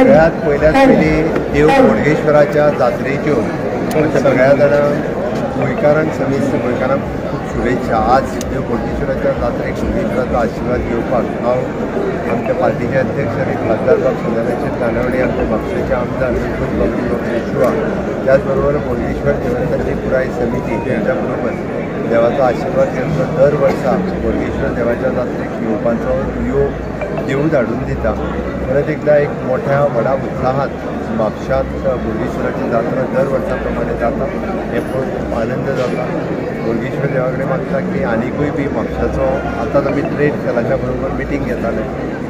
सगळ्यात पयल्यात पयलीं देव बोडगेश्वराच्या जात्रेच्यो सगळ्या जाणांक गोंयकारांक, समेस्त गोंयकारांक खूब शुभेच्छा. आज देव बोडगेश्वराच्या जात्रेक बोडगेश्वराचो आशिर्वाद घेवपाक हांव आमच्या पार्टीचे अध्यक्ष आनी खासदार बाब सदानंद तानावडे, आमच्या म्हापशेचे आमदार गणपत बाबू येशुआ, त्याचबरोबर बोडगेश्वर देवस्थानची पुराय समिती त्यांच्या बरोबर देवाचो आशिर्वाद घेवचो. दर वर्सा बोडगेश्वर देवाच्या जात्रेक येवपाचो योग देवूच हाडून दिता. परत एकदा एक मोठ्या व्हडा उत्साहात म्हापशांत बोडगेश्वराची जात्रा दर वर्सा प्रमाणे जाता हें पळोवन खूब आनंद जाता. बोडगेश्वर देवा कडेन मागता की आनिकूय बी म्हापशाचो, आतांच आमी ट्रेड सेलाच्या बरोबर मिटींग घेताले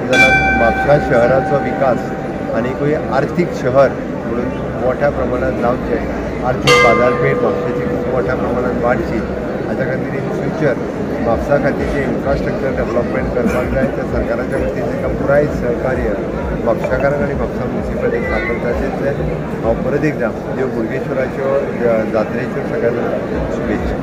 जाल्यार म्हापशा शहराचो विकास आनिकूय आर्थीक शहर म्हणून मोठ्या प्रमाणात जावचें, आर्थीक बाजारपेठ म्हापशेची खूब मोठ्या प्रमाणात वाडची, हाच्या खातीर इन फ्युचर म्हापसा खातीर जें इन्फ्रास्ट्रक्चर डेवलपमेंट करपाक जाय त्या सरकाराच्या वतीन तांकां पुराय सहकार्य म्हापशाकारांक आनी म्हापसा म्युनिसिपालिटीक सादरता. तितलें हांव परत एकदां देव बोडगेश्वराच्यो जात्रेच्यो सगळ्या जाणांक शुभेच्छा.